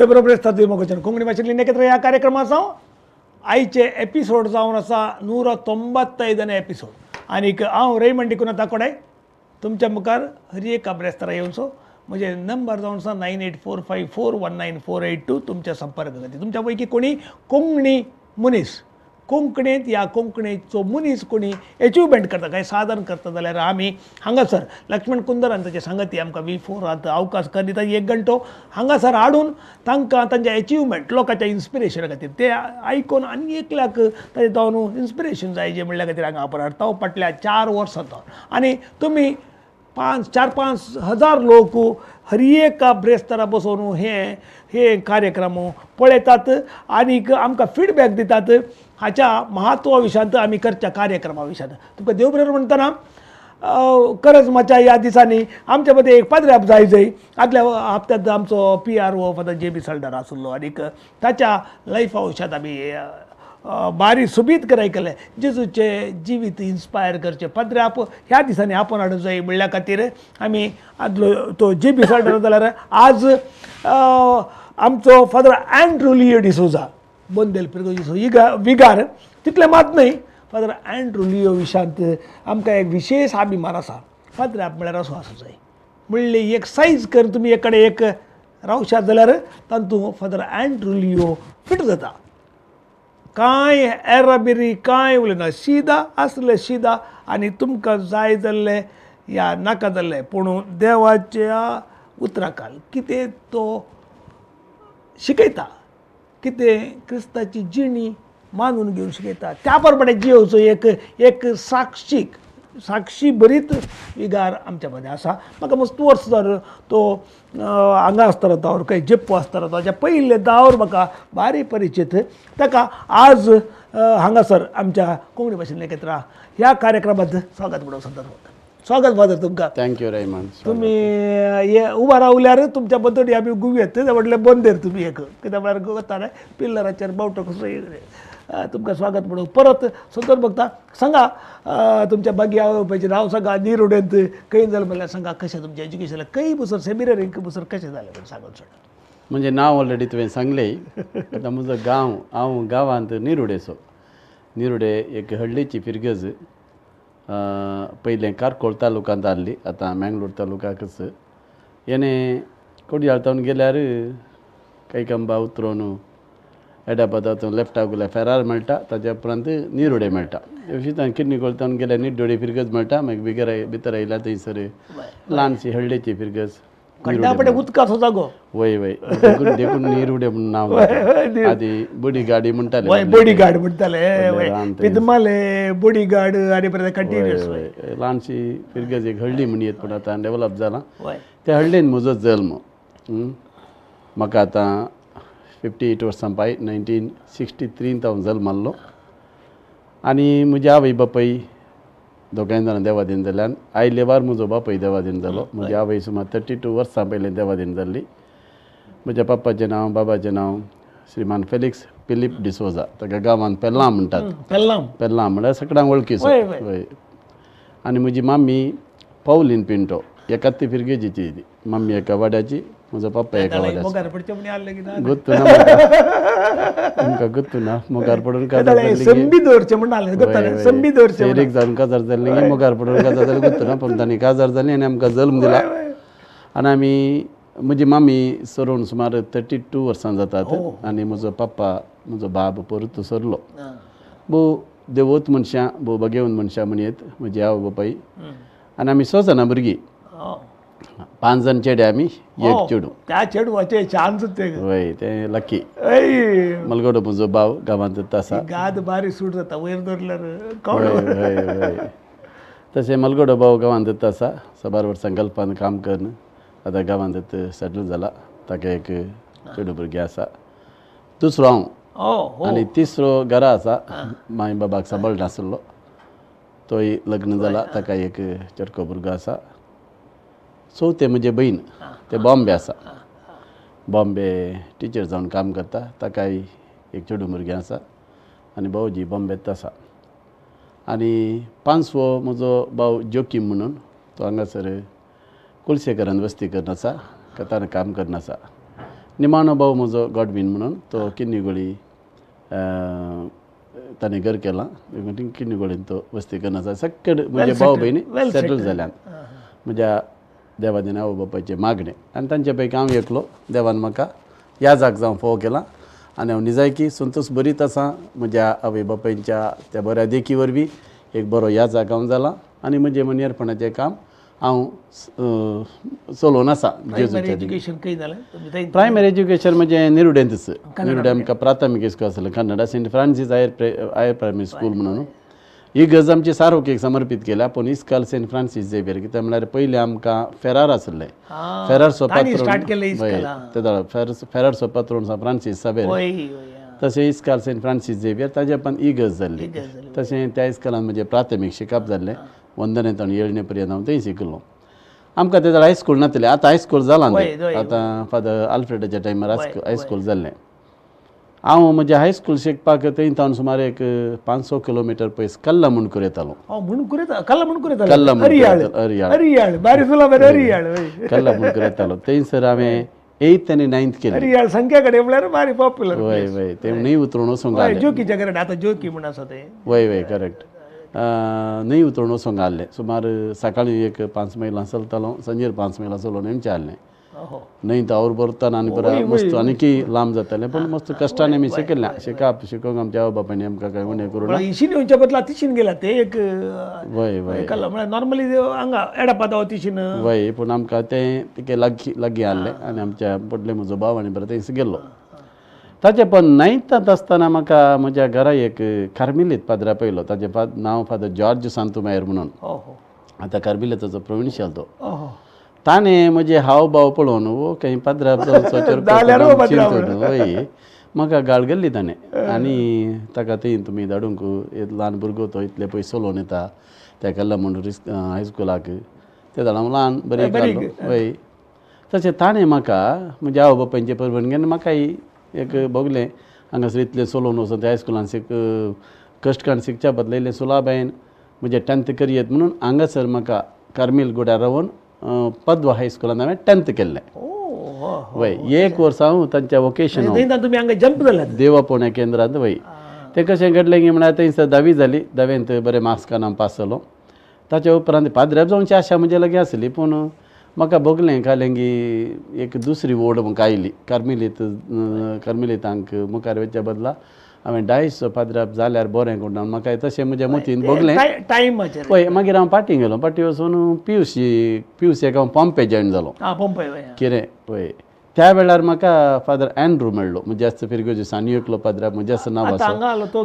ते बरोबर आसता कोंकणी भाशेंतली नेकेत्र ह्या कार्यक्रमाचो आयचे एपिसोड जावन आसा 195 एपिसोड. आनीक हांव रेमंड डिकुन्हा ताकोडे तुमच्या मुखार हर एका ब्रेस्तारा येवचो. म्हजे नंबर जावन आसा 9845419482 तुमच्या संपर्क खातीर. तुमच्या पैकी कोणी कोंकणी मनीस, कोंकणींत ह्या कोंकणीचो मनीस कोणी एचिवमेंट करता, कांय साधन करता जाल्यार आमी हांगासर लक्ष्मण कुंदर आनी ताचे सांगती आमकां V4 अवकाश कर दिता एक घंटो हांगासर हाडून तांकां तांचे एचिवमेंट लोकांच्या इन्स्पिरेशना खातीर ते आयकून आनी एकल्याक ताजें जावन इन्स्पिरेशन जाय जें म्हणल्या खातीर हांगा आपण हाडटा फाटल्या 4 वर्सां तो. आनी तुमी 4-5 हजार लोक हर एका ब्रेस्तारा बसोवन हे हे कार्यक्रम पळयतात आनीक आमकां फिडबॅक दितात. हाच्या महत्वा विशयांत आमी करच्या कार्यक्रमा विशयांत तुमकां देव बरें म्हणटना खरंच म्हाज्या ह्या दिसांनी आमच्या मदें एक पाद्र्याप जाय जाय. आदल्या हप्त्यांत आमचो PRO father JB Saldanha आसलो आनीक ताच्या लायफा विशयांत आमी बारी सोबीत कर आयकलें. जेजूचें जिवीत इन्स्पायर करचें पाद्र्याप ह्या दिसांनी आपण हाडूंक जाय म्हणल्या खातीर आमी आदलो तो जेबी सल्डर जाल्यार आज आमचो फादर अँड्रू लियो डिसोजा बोंदेल पिरगोजीचो विगार. तितलें मात न्हय, फादर अँड्रू लियो विशांत आमकां एक विशेश अभिमान आसा. पाद्र्याप म्हळ्यार असो आसूं जाय म्हणलें एक सायज कर तुमी एक कडेन एक रावशात जाल्यार तातूंत फादर अँड्रू लियो फिट जाता. कांय एराबिरी कांय उलयना, शिदा आसले शिदा आनी तुमकां जाय जाल्लें या नाका जाल्लें पूण देवाच्या उतराकाल कितें तो शिकयता, कितें क्रिस्ताची जिणी मानून घेवन शिकयता त्या प्रमाणे जियोवचो एक एक साक्षीक साक्षी बरीत विगार आमच्या मदें आसा. म्हाका मस्त वर्स जालो तो हांगा आसतना दावर खंय जेप्पो आसतना ताच्या पयले दावर म्हाका बारी परिचीत. ताका आज हांगासर आमच्या कोंकणी भाशेन एकत्र ह्या कार्यक्रमांत स्वागत म्हणून संदर्भ. स्वागत फादर तुमकां. Thank you Raymond. तुमी हे उबा रावल्यार तुमच्या बद्दल आमी गुवयत म्हटलें बंदेर तुमी एक कित्याक म्हळ्यार वता पिल्लराचेर बावटो कसो तुमकां स्वागत म्हणून परत संदर्भ बघता. सांगा तुमच्या बागी आवय नांव सांगा, निरुडेंत खंय जालें म्हणल्यार सांगा, कशें तुमचें एज्युकेशन खंय बसर सेमिनरीक बसर कशें जालें म्हण सांगून सोडा. म्हणजे नांव ऑलरेडी तुवें सांगलें. आतां म्हजो गांव, हांव गांवांत निरुडेचो. निरुडे एक हळ्ळीची फिरगज, पयलें कारकोळ तालुक्यांत आहली, आतां मँगलोर तालुक्याकच. येणे कोडयाळ तावन गेल्यार कैकंबा उतरोन एडाबादातून लेफ्टाक गेल्यार फेरार मेळटा, ताज्या उपरांत निरुडे मेळटा. अशी किर्नीकोळ तावन गेल्यार निड्डोडे फिरगज मेळटा. मागीर बिगर भितर आयल्यार थंयसर ल्हानशी हळ्ळेची फिरगज, उदकाचो जागो. वय वय, देखून निरुडे म्हणून नांव. आदी बडी गाडी म्हणटाले, बडी गार्ड म्हणटाले, पिदमाले बडी गार्ड आनी परत कंटिन्यूस. ल्हानशी फिरगज एक हळ्ळी म्हण येत, पूण आतां डेवलप जाला. त्या हळ्ळेन म्हजो जल्म. म्हाका आतां 58 वर्सां पाय 1963 हांव जल्माल्लो. आनी म्हजी आवय बापूय दोगांय जाणां देवादीन जाल्यान आयले वार म्हजो बापूय देवादीन जालो. म्हजी आवय सुमार 32 वर्सां पयलीं देवादीन जाल्ली. म्हज्या पप्पाचें नांव, बाबाचें नांव श्रीमान फेलिक्स फिलीप डिसोजा. ताका गांवांत पेल्लां म्हणटात. पेल्लां पेल्लां म्हळ्यार सगळ्यांक वळखीचो. हय. आनी म्हजी मामी पावलीन पिंटो, एकाच ती फिरगेजीची. मम्मी एका वाड्याची, म्हजो पप्पा एका वाड्याचो. गुत्तू ना तुमकां, गुत्तू ना मुखार पडून काजार जाली, जावन काजार जाली की मुखार पडून काजार जाली गुत्तू ना. पूण तांणी काजार जाली आनी आमकां जल्म दिला. आनी आमी म्हजी मामी सरून सुमार 32 वर्सां जातात. आनी म्हजो पप्पा, म्हजो बाब परत सरलो. भोव देवोत मनशां, भोव बगेवन मनशां म्हणयेत म्हजी आवय बापाय. आनी आमी 6 जाणां भुरगीं, 5 जाण चेडे आमी, एक चेडूं. त्या चेडवाचे चान्स ते. वय, तें लकी. मलगडो म्हजो भाव गांवांत आसा. गाद बारी सूट जाता वयर धरल्यार. हय हय. तशें मलगडो भाव गांवांत आसा, साबार वर्सां गल्फान काम करून आतां गांवांत सेटल जाला. ताका एक चेडूं भुरगें आसा. दुसरो हांव आनी तिसरो घरा आसा, माय बाबाक सांबाळ नासलो, तोय लग्न जाला, ताका एक चेडको भुरगो आसा. चवथें म्हजें भयण, तें बॉम्बे आसा. बॉम्बे टिचर जावन काम करता, ताकाय एक चेडूं भुरगें आसा. आनी भावजी बॉम्बेत आसा. आनी पांचवो म्हजो भाव जोकीम म्हणून, तो हांगासर कुलशेखरान वस्ती करून आसा, कतान काम करून आसा. निमाणो भाव म्हजो गॉडवीन म्हणून तो किन्नीगोळी ताणें घर केलां किन्नीगोळीन तो वस्ती करून आसा. सगळे म्हजे भाव भयणी सेटल जाल्यान म्हज्या देवा देणे आवय बापायचें मागणें आनी तांचे पैकी हांव एकलो देवान म्हाका ह्या जाग जावं फोव केला आनी हांव निजायकी संतोश बरीत आसा म्हज्या आवय बापायच्या त्या बऱ्या देखी वरवीं एक बरो ह्या जाग हांव जाला आनी म्हजें मनियरपणाचें काम हांव चलोवन आसा. प्रायमरी एज्युकेशन म्हजें निरुड्यांतच. निरुडे आमकां प्राथमीक इस्कॉल आसलें Kannada Saint Francis higher primary school म्हणून. ही गज आमची सारोक समर्पीत केल्या पूण इस्काल सेंट फ्रांसीस झेवियर कित्याक म्हळ्यार पयलीं आमकां फेरार आसलें फेरारचो पात्रोन फेरारचो पात्रोन फ्रांसीस साबेर तशें इस्काल सेंट फ्रांसीस झेवियर ताजे पण ही गज जाल्ली. तशें त्या इस्कालान म्हजें प्राथमीक शिकप जाल्लें वंदनेंत आनी येळणे पर्यंत हांव थंय शिकलो. आमकां तें हायस्कूल नासलें आतां हायस्कूल जालां आतां फादर आल्फ्रेडाच्या टायमार हायस्कूल जाल्लें. हांव म्हजें हायस्कूल शिकपाक थंय तावन सुमार एक 500 किलोमिटर पयस कल्ला मुणकूर येतालो. कल्ला मुणकूर येतालो थंयसर हांवें 8th आनी 9th केली. वय वय ते न्हंय उतरून वचूंक वय वय करेक्ट न्हंय उतरून वचूंक आहलें. सुमार सकाळीं एक 5 मैलां चलतालो सांजेर 5 मैलां चलोवन येवचें आहलें. न्हंय तावर भरताना आनी बरें मस्त आनीकय लांब जातालें पूण मस्त कश्टान आमी शिकलें. शिकप शिकोवंक आमच्या आवय बापायनी आमकां कांय उणें करूं ना. येवच्या बदला तिशीन गेला ते एक वय वय नॉर्मली हांगा एडापादा तिशीन वय पूण आमकां तें तिके लागीं लागीं आहलें आनी आमच्या पडले म्हजो भाव आनी बरें थंयस गेल्लो. ताचें पण 9थांत आसतना म्हाका म्हज्या घरा एक कार्मेलीत पाद्रा पयलो ताचें नांव फादर जॉर्ज सांतुमायर म्हणून. आतां कार्मेलीताचो प्रोविन्शियल तो. ताणें म्हजे हाव भाव पळोवन वो खंय पाद्रा वय म्हाका गाळ गेल्ली ताणें आनी ताका थंय तुमी धाडूंक ल्हान भुरगो तो इतले पयस चलोवन येता त्या कल्ला म्हणून हायस्कुलाक ते जाणां ल्हान बरें वय. तशें ताणें म्हाका म्हज्या आवय बापायचे परवानगेन म्हाकाय एक भोगलें हांगासर इतलें चलोवन वचून त्या हायस्कुलान कश्ट काडून शिकच्या बदला इल्लें सुलाबायन म्हजें 10th करयेत म्हणून हांगासर म्हाका कार्मेल गुड्यार रावन पदवा हायस्कुलान हांवें 10th केल्लें. वय एक वर्स हांव तांच्या वोकेशन देवापोण्या केंद्रांत वय तें कशें घडलें की म्हळ्यार थंयसर 10वी जाली 10वेंत बरें मार्क्स काडून हांव पास जालो. ताच्या उपरांत पाद्र्याब जावची आशा म्हजे लागीं आसली पूण म्हाका भोगलें कालें की एक दुसरी ओड म्हाका आयली कार्मेलीत कार्मेलितांक मुखार वचच्या बदला हांवें डायसचो पाद्राब जाल्यार बरें कोण म्हाका तशें म्हज्या मतीन भोगलें. पळय मागीर हांव पाटी गेलो पाटी वचून पियूसीक हांव पोम्पे जॉयन जालो कितें पळय त्या वेळार म्हाका फादर एन्ड्रू मेळ्ळो म्हज्या आसता फिरगोजी आनी एकलो पाद्राब म्हज्या आसता नांव आसा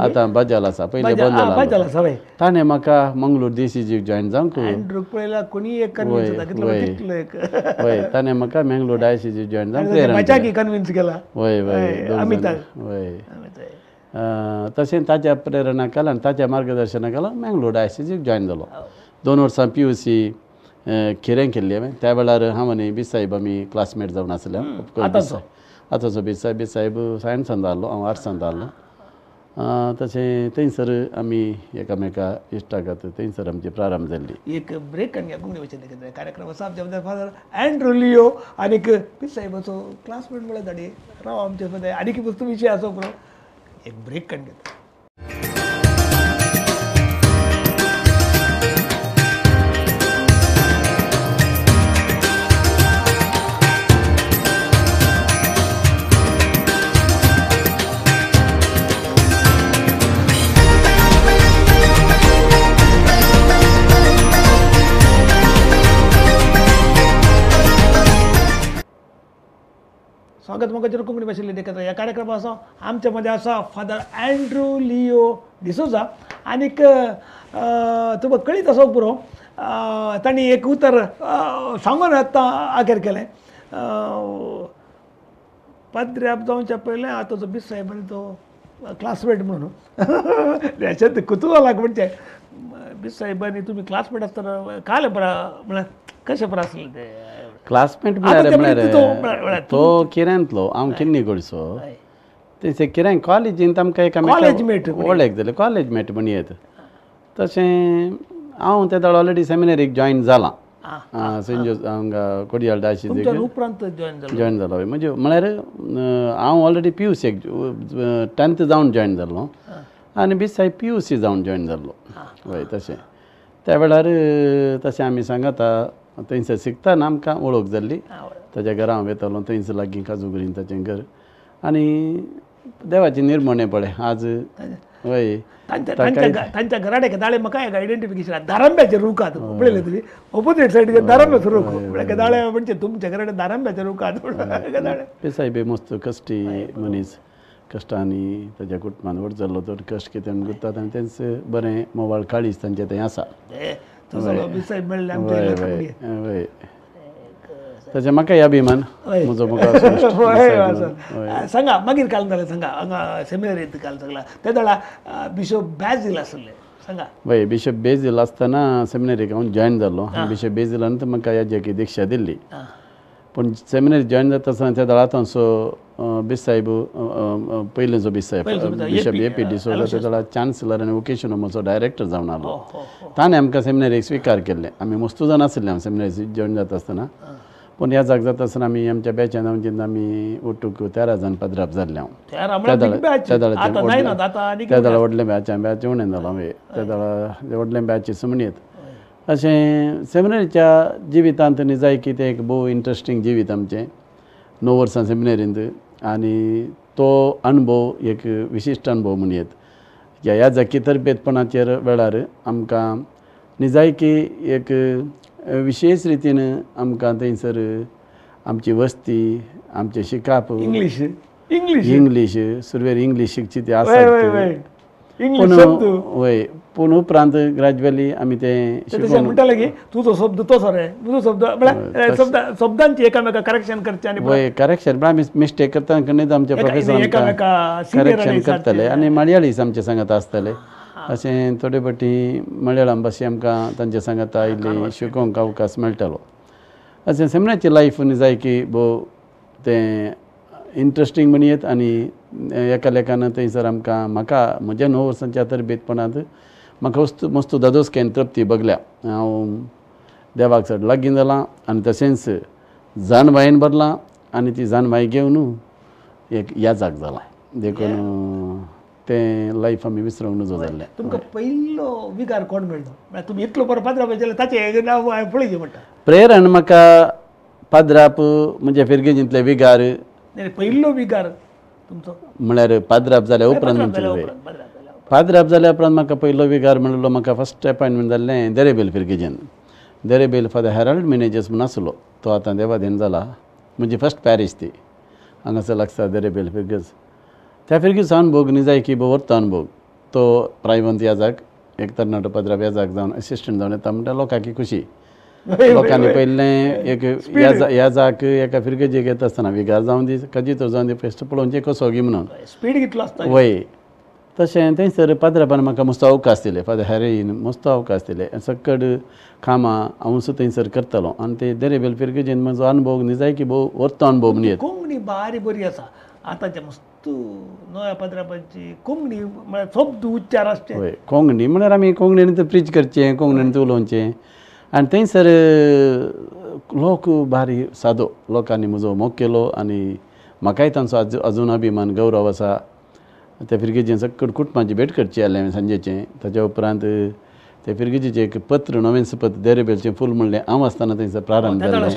आतां बजाल आसा पयलें बंद जाला. ताणें म्हाका मंगळूर डीसीजीक जॉयन जावंक वय ताणें म्हाका मंगळूर डायसीजीक जॉयन जावंक प्रेरणा वय वय वय तशें ताच्या प्रेरणा खाला आनी ताच्या मार्गदर्शना खाला मंगळूर डायसीजीक जॉयन जालो. 2 वर्सां PUC खिरें केल्ली हांवें. त्या वेळार हांव आनी बीस साहेब आमी क्लासमेट जावन आसले. आतांचो बीस साहेब बीस साहेब सायन्सान जाल्लो हांव आर्ट्सान जाल्लो. तशें थंयसर आमी एकामेका इश्टागत थंयसर आमची प्रारंभ जाल्ली. एक ब्रेक आनी कोंकणी भाशेन कार्यक्रम आसा आमच्या फादर एन्ड्रू लियो आनीक बीस साहेबाचो क्लासमेट म्हळ्यार धाडी राव आमचे मदें आनीक वस्तू विशय आसा पुरो एक ब्रेक काडून घेता. स्वागत मोगाचेर कोंकणी भाशेंतले देखत ह्या कार्यक्रमा आसा आमच्या मदें आसा फादर एन्ड्रू लियो डिसोजा आनीक तुमकां कळीत आसोंक पुरो तांणी एक उतर सांगून आतां आखेर केलें पाद्र्याब जावच्या पयलें आतांचो बीस साहेबांनी तो क्लासमेट म्हणून हेच्यात कुतुहलाक म्हणजे बीस साहेबांनी तुमी क्लासमेट आसतना काल म्हळ्यार कशें बरें आसलें तें क्लासमेट म्हळ्यार तो किऱ्यांतलो हांव किन्नीगोडचो तें किऱ्यां कॉलेजींत आमकां एकामेकाक वळख जाली कॉलेज मेट म्हणयेत. तशें हांव ते वेळार ऑलरेडी सेमिनरीक जॉयन जालां सेंट जोस हांगा कोडियाल डायसिजीक उपरांत जॉयन जालो. जॉयन जालो म्हणजे म्हळ्यार हांव ऑलरेडी पी यू सीक 10th जावन जॉयन जाल्लो आनी बिसाय पी यू सी जावन जॉयन जाल्लो. हय तशें त्या वेळार तशें आमी सांगता थंयसर शिकतना आमकां वळख जाल्ली. ताच्या घरा हांव वेतालो, थंयसर लागीं काजूगुरीन ताचें घर आनी देवाची निर्मणे पळय आज. हय तांच्या घराडे दाळे म्हाका एक आयडेंटिफिकेशन दारांब्याचे रूख आहात पळयले तुमी ऑपोजीट सायडीचे दारांब्याचो रूख म्हळ्यार दाळे म्हणजे तुमच्या घराडे दारांब्याचे रूख आहात. पिसाय बी मस्त कश्टी मनीस, कश्टांनी ताच्या कुटुंबान व्हड जाल्लो, तर कश्ट कितें म्हूण करतात आनी तेंच बरें मोवाळ काळीज तांचें थंय आसा. हय हय तशें म्हाकाय अभिमान म्हजो म्हाका. सांगा मागीर काल जालें सांगा हांगा सेमिनरींत काल सगळा ते वेळा बिशप बेजील आसले सांगा. हय बिशप बेजील आसतना सेमिनरीक हांव जॉयन जालो. बिशप बेजीलान म्हाका याज्याकी दीक्षा दिल्ली. पूण सेमिनरी जॉयन जाता आसतना त्या वेळार आतांचो बिसायब पयलींचो बिसायब बिशप ए पी डिसोजा त्या वेळार चान्सलर आनी वोकेशन होमाचो डायरेक्टर जावन आसलो. ताणें आमकां सेमिनरीक स्विकार केल्लें. आमी मस्तू जाण आशिल्ले हांव सेमिनरी जॉयन जाता आसतना. पूण ह्या जाग जाता आसतना आमी आमच्या बॅचान हांव जेन्ना आमी ओटूक 13 जाण पदराप जाल्ले हांव. त्या वेळार व्हडलें बॅच बॅच उणें जालो हांवें त्या वेळार व्हडलें बॅच म्हणयत. अशें सेमिनरीच्या जिवितांत निजाय की तें एक भोव इंट्रस्टींग जिवीत आमचें. 9 वर्सां सेमिनरींत आनी तो अणभव एक विशिश्ट अणभव म्हणयत. ह्या जाकी तरबेतपणाचेर वेळार आमकां निजाय की एक विशेश रितीन आमकां थंयसर आमची वस्ती, आमचें शिकाप, इंग्लीश इंग्लीश इंग्लीश सुरवेर इंग्लीश शिकची ती आसा. पूण वय पूण उपरांत ग्रॅज्युअली आमी तें तशें म्हणटाले की तुजो शब्द तसो रे तुजो शब्द म्हळ्यार शब्दांची एकामेका करेक्शन करचें आनी वय करेक्शन म्हळ्यार आमी मिस्टेक करता कडेन आमचे प्रोफेसर करेक्शन करतले आनी मलयाळीस आमचे सांगत आसतले. अशें थोडे फावटी मलयाळम भाशे आमकां तांचे सांगता आयिल्ली शिकोवंक अवकाश मेळटालो. अशें सेमिनाराची लायफ जाय की भोव तें इंट्रस्टींग म्हणयत आनी एका लेखान थंयसर आमकां म्हाका म्हज्या 9 वर्सांच्या तरबेतपणांत म्हाका वस्तू मस्त दादोसकेन तृप्ती भोगल्या. हांव देवाक चड लागीं जालां आनी तशेंच जाणवायेन भरलां आनी ती जाणवाय घेवन एक याजाक जाला. देखून तें लायफ आमी विसरूंक नजो जाल्लें. तुमकां पयलो विगार कोण मेळ्ळो? म्हळ्यार तुमी इतलो बरो पाद्राप जाल्यार ताचें नांव हांवें पळयचें म्हणटा. प्रेरण म्हाका पाद्राप म्हणजे फिरगेजींतले विगार पयलो विगार तुमचो म्हळ्यार पाद्राप जाल्या उपरांत पाद्राप जाल्या उपरांत म्हाका पयलो विगार म्हणलो. म्हाका फर्स्ट अपॉयंटमेंट जाल्लें देरेबेल फिरगेजीन. देरेबेल फादर हेराल्ड मिनेजस म्हूण आसलो, तो आतां देवाधीन जाला. म्हजी फर्स्ट पॅरीश ती हांगासर लागता देरेबेल फिरगेज. त्या फिरगेजचो अणभव निजाय की भोव अणभव. तो प्रायवंत याजाक एक तरणाटो पाद्राप याजाक जावन असिस्टंट जावन येता म्हणटा लोकांकी खुशी. लोकांनी पयलें एक याजाक एका फिरगेजीक येता आसतना विगार जावन दी कजितो जावन दी फेस्त पळोवचें कसो गी म्हणून स्पीड कितलो आसता. वय तशें थंयसर पाद्रापान म्हाका मस्त अवकाश दिले. फादर हॅरीन मस्त अवकाश दिले. सक्कड कामां हांव सुद्दां थंयसर करतालो आनी ते देरेबेल फिरगेजीन म्हजो अणभव निजाय की भोव वर्तो अणभव म्हणयत. कोंकणी बारी बरी आसा आतांच्या मस्त नव्या पाद्रापांची कोंकणी म्हळ्यार शब्द उच्चार आसचे. वय कोंकणी म्हळ्यार आमी कोंकणीन प्रीच करचें, कोंकणीन उलोवचें आनी थंयसर लोक भारी सादो लोकांनी म्हजो मोग केलो आनी म्हाकाय तांचो अजून अभिमान गौरव आसा. त्या फिरगेजीन सक्कड कुटुंबाची भेट करची आसलें हांवें सांजेचें. ताच्या उपरांत ते फिरगेजीचें एक पत्र नवेंच पत्र देरेबेलचें फूल म्हणलें हांव आसतना थंयसर प्रारंभ जालें.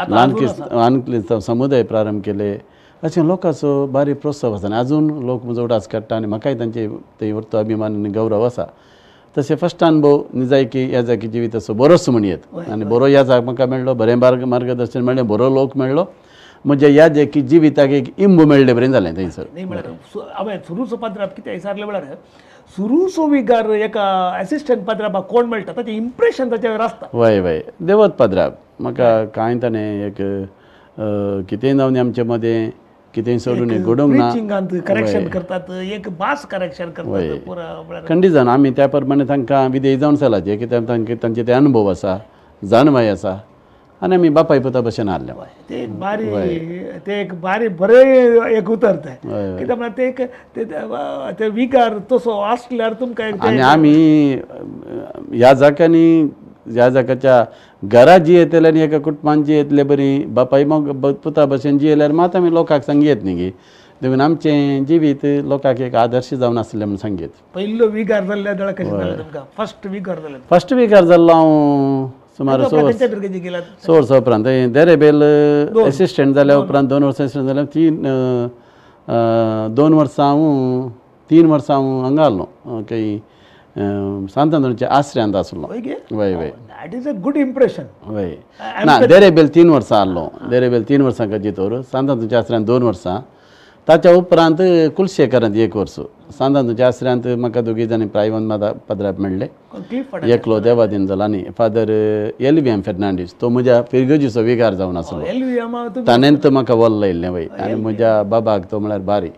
ल्हान ल्हान क्रिस्तांव समुदाय प्रारंभ केले. अशें लोकांचो बारी प्रोत्साहन आसा आनी अजून लोक म्हजो उडास काडटा आनी म्हाकाय तांचे थंय व्हडलो अभिमान आनी गौरव आसा. तशें फर्स्ट अणभव निजाय की याजाकी जिविताचो बरोच म्हणयत आनी बरो याजाक म्हाका मेळ्ळो, बरें मार्गदर्शन मेळ्ळें, बरो लोक मेळ्ळो. म्हज्या याजाकी जिविताक एक इंबू मेळ्ळे बरें जालें थंयसर. न्ही म्हळ्यार हांवें सुरूचो पाद्राप कितें विचारलें म्हळ्यार सुरूचो विगार एका एसिस्टंट पाद्रापाक कोण मेळटा ताचें इम्प्रेशन ताचेर आसता. वय वय देवत पाद्राप म्हाका कांय ताणें एक कितेंय जावन आमचे मदें कितेंय सोडून घडोवंक ना. करेक्शन करतात, एक भास करेक्शन करतात. खंडीत जावन आमी त्या प्रमाणे तांकां विधेय जावन चलाचें कित्याक तांकां तांचे ते अणभव आसा, जाणवाय आसा आनी आमी बापाय पुता भशेन हाडले. ते एक बारी ते एक बारी बरें एक उतर तें कित्याक म्हळ्यार ते एक ते विकार तसो आसल्यार तुमकां. आनी आमी ह्या जाग्यांनी ह्या जाकाच्या घरा जियेतले आनी एका कुटुंबान जियेतले बरी बापाय मोग पुता भशेन जियेल्यार मात आमी लोकांक सांगयेत न्ही गे. देखून आमचें जिवीत लोकांक एक आदर्श जावन आसलें म्हूण सांगयेत. पयलो विगार जाल्ल्या जाल्यार कशें जालें तुमकां? फर्स्ट विगार जालें? फर्स्ट विगार जाल्लो हांव सुमार 6 वर्सां उपरांत देरेबेल एसिस्टंट जाल्या उपरांत 2 वर्सां एसिस्टंट जाल्या 2 वर्सां हांव 3 वर्सां हांव हांगा आसलो खंय सांत आंतोनीच्या आसऱ्यांत आसलो. वय वय that is a good impression. वय ना देरेबेल 3 वर्सां आसलो. देरेबेल 3 वर्सां गजितोर सांत आंतोनीच्या आसऱ्यांत 2 वर्सां. ताच्या उपरांत कुलशेखरांत 1 वर्स. सांत आंतोनीच्या आसऱ्यांत म्हाका दोगी जाणांनी प्रायवन पदराप मेळ्ळे. एकलो देवादीन जालो आनी फादर एल.वी.एम. फेर्नांडीस तो म्हज्या फिरगजीचो विगार जावन आसलो. ताणेंत म्हाका वल लायिल्लें वय. आनी म्हज्या बाबाक तो म्हळ्यार बारी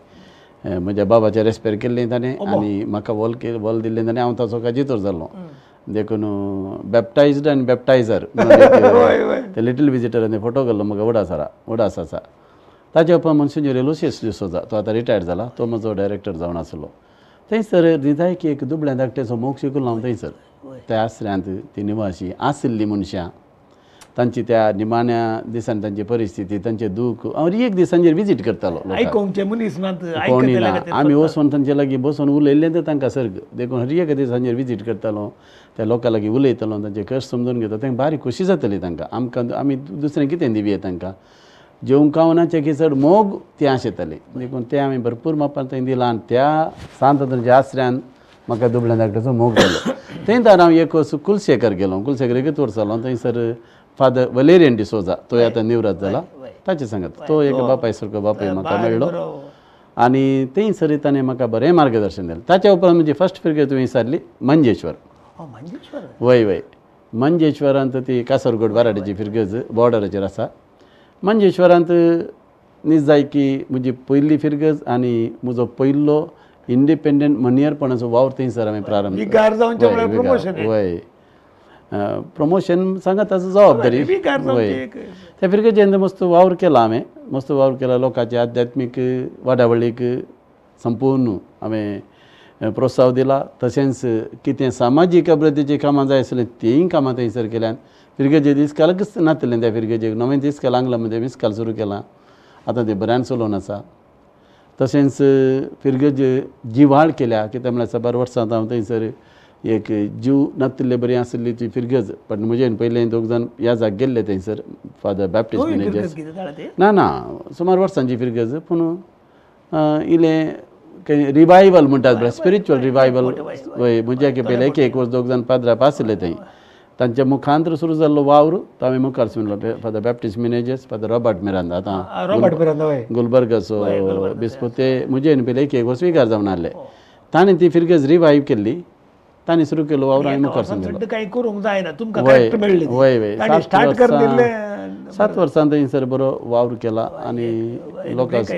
म्हज्या बाबाचें रेस्पेर केल्लें ताणें आनी म्हाका वल वल दिल्लें ताणें. हांव ताचो काजितोर जालो. देखून बॅप्टायज्ड आनी बॅप्टायजर ते लिटील विजिटरान फोटो घाल्लो म्हाका उडास उडास आसा. ताच्या उपरांत मोन्सिन्योर लुसियस डिसोजा तो आतां रिटायर्ड जाला तो म्हजो डायरेक्टर जावन आसलो. थंयसर निजायकी एक दुबळ्या धाकट्याचो मोग शिकलो हांव थंयसर. त्या आसऱ्यांत ती निवासी आशिल्लीं मनशां तांची त्या निमाण्या दिसान तांची परिस्थिती तांचें दूख हांव एक दीस तांचेर विजीट करतालो. कोणी ना आमी वचून तांचे लागीं बसून उलयल्लें तर तांकां सर्ग. देखून हर एक दीस तांचेर विजीट करतालो त्या लोकां लागीं उलयतालो तांचे कश्ट समजून घेता. तांकां बारीक खोशी जातली तांकां आमकां आमी दुसरें कितें दिवया तांकां जेवंक खावनाचें की चड मोग ती आशेताली. देखून तें आमी भरपूर मापान थंय दिलां आनी त्या सांत आंतोनीच्या आसऱ्यान म्हाका दुबळ्या धाकट्याचो मोग जालो. थंय तर हांव एक वर्स कुलशेखर गेलो. कुलशेखर एकच वर्स जालो. थंयसर फादर वलेरियन डिसोजा तो आतां निवृत्त जाला ताचे सांगत तो एक बापाय सारको बापूय म्हाका मेळ्ळो आनी थंयसर ताणें म्हाका बरें मार्गदर्शन दिलें. ताच्या उपरांत म्हजी फर्स्ट फिरगेज तुवें विचारली मंजेश्वर. वय वय मंजेश्वरांत ती कासरगोड बाराडीची फिरगेज बॉर्डराचेर आसा. मंजेश्वरांत निजायकी म्हजी पयली फिरगज आनी म्हजो पयलो इंडिपेंडंट मनियरपणाचो वावर थंयसर हांवें प्रारंभ. वय प्रमोशन सांगा ताचो जबाबदारी. वय त्या फिरगजेन मस्त वावर केला हांवें. मस्त वावर केला लोकांचे आध्यात्मीक वाडावळीक संपूर्ण हांवें प्रोत्साहन दिला. तशेंच कितें सामाजीक अभिवृद्धीचीं कामां जाय आसलीं तींय कामां थंयसर केल्यान. फिरगजे इस्कालकच नातलें त्या फिरगजेक नवें इस्काल आंगला मदें इस्काल सुरू केलां आतां तें बऱ्यान चलोवन आसा. तशेंच फिरगज जिवाळ केल्या कित्याक म्हळ्यार साबार वर्सां हांव थंयसर एक जीव नातिल्ले बरी आशिल्ली ती फिरगज. पण म्हजेन पयलें दोग जाण ह्या जाग गेल्ले थंयसर फादर बॅप्टिस्ट मॅनेजर्स. ना ना सुमार वर्सांची फिरगज पूण इल्लें रिवायवल म्हणटात स्पिरिच्युअल रिवायवल. वय म्हज्या पयलें एक एक वर्स दोग जाण पाद्राप आशिल्ले थंय तांच्या मुखांतर सुरू जाल्लो वावर तो हांवें मुखार सुनलो. Father Baptist Menezes father Robert Miranda आतां गुलबर्गाचो बिस्पो ते म्हजे पयलें एक एक वर्स स्विकार जावन आसले. ताणें ती फिरगज रिवायव केल्ली. ताणें सुरू केलो वावर हांवें मुखार सांगलो. वय वय 7 वर्सां थंयसर बरो वावर केला आनी लोकांक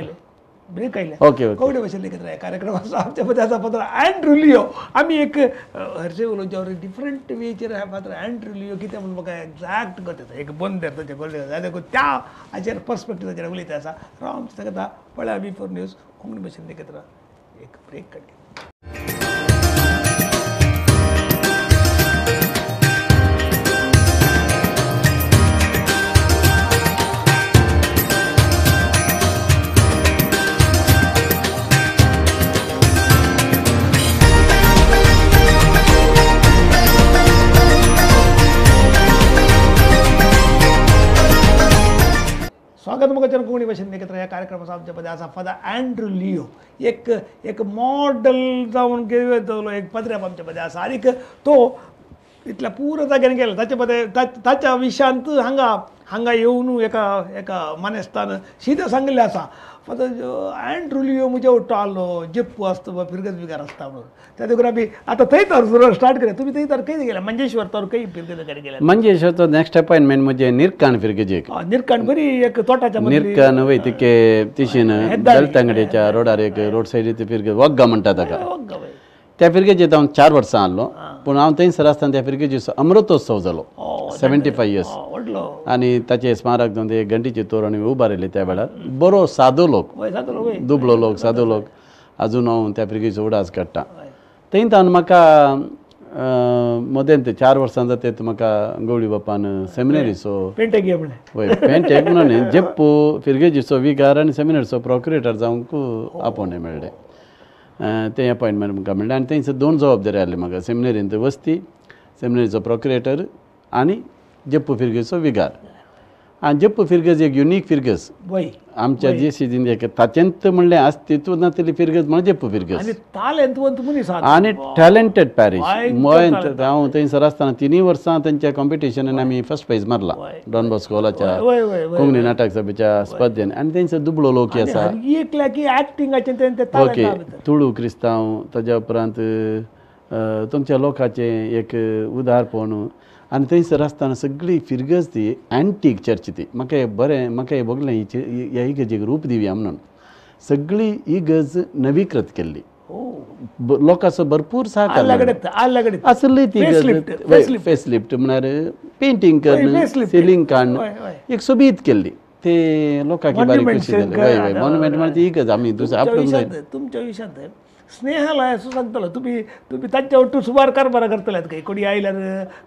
ब्रेक आयले. ओके कोंकणी भाशेन लेगीत कार्यक्रम आसा आमच्या मदें आसा फादर अँड्रू लियो. आमी एक हरशे उलोवच्या डिफरंट वेचेर फादर अँड्रू लियो कितें म्हूण म्हाका एग्जॅक्ट गत येता. एक बंद ताचें गोल्ड देखून त्या हाचेर पर्सपेक्टिवाचेर उलयता आसा. राव आमच्या सांगता पळय V4 news Konkani भाशेन लेगीत एक ब्रेक काडली. स्वागत मुखाचेर कोंकणी भाशेन एकत्र ह्या कार्यक्रमाचो आमच्या मदें आसा फादर अँड्रू लियो. एक एक मॉडल जावन गेलो एक पदऱ्याप आमच्या मदें आसा आनीक तो इतल्या पुरो जाग्यान गेलो. ताचे मदें ताच्या विशयांत हांगा हांगा येवन एका एका मानेस्तान सीधे सांगिल्लें आसा फादर अँड्रू लियो म्हज्या उट्टो आसलो जेप्पू आसता फिरगज बिगार आसता म्हणून. त्या देखून आमी आतां थंय तर स्टार्ट करया. तुमी थंय तर खंय गेले मंजेश्वर तर खंय फिरगज गेले? मंजेश्वर नेक्स्ट अपॉयंटमेंट म्हजें निर्काण फिरगजेक. निर्काण बरी एक तोटाच्या निर्काण वय तिके तिशीन बेलतांगडेच्या रोडार एक रोड सायडी ती फिरगज वग्गा म्हणटा ताका. त्या फिरगेजेत हांव 4 वर्सां आसलो. पूण हांव थंयसर आसतना त्या फिरगेजेचो अमृतोत्सव जालो 75 इयर्स आनी ताचें स्मारक जावन ते घंटीचें तोरण उबारिल्लें त्या वेळार. बरो सादो लोक दुबळो लोक सादो लोक अजून हांव त्या फिरगेचो उडास काडटा. थंय तावन म्हाका मदेंत 4 वर्सां जाता म्हाका गवळी बापान सेमिनरीचो पेंटेक म्हणलें. वय पेंटेक म्हणून न्ही, जेप्पू फिरगेजीचो विगार आनी सेमिनरीचो प्रोक्युरेटर जावंक आपोवणें मेळ्ळें. तें अपॉयंटमेंट म्हाका मेळ्ळें आनी थंयसर 2 जबाबदारी आसली म्हाका, सेमिनरींत वस्ती, सेमिनरीचो प्रोक्युरेटर आनी जेप्पू फिरगेजीचो विगार. आनी जेप्पू फिरगज एक युनीक फिरगज आमच्या जी एक ताचेंत म्हणलें अस्तित्व नासली फिरगज म्हणल्यार जेप्पू फिरगज. आनी टॅलेंटेड पॅरिश. हांव थंयसर आसतना 3 वर्सां तेंच्या कॉम्पिटिशनान आमी फर्स्ट प्रायज मारला डॉन बॉस्कोलाच्या कोंकणी नाटक सभेच्या स्पर्धेन. आनी थंयसर दुबळो लोक आसा, ओके, तुळू क्रिस्तांव, ताज्या उपरांत तुमच्या लोकांचें एक उदारपण. आनी थंयसर आसतना सगळी फिरगज ती एंटीक चर्च ती म्हाका बरें, म्हाका भोगलें ह्या इगर्जेक रूप दिवया म्हणून सगळी इगर्ज नवीकृत केल्ली, लोकांचो भरपूर सहकार आसली ती इगर्ज. फेसलिफ्ट म्हळ्यार पेंटींग करून सिलींग काडून एक सोबीत केल्ली, ते लोकांक बारीक खुशी जाली. वय वय मोन्युमेंट म्हळ्यार ती इगर्ज आमी दुसरें आपलो तुमच्या विशांत स्नेहालय असो सांगतलो तुमी तुमी तांच्या ಒಟ್ಟು सुमार कारभार करतले काय कोणी आयल्यार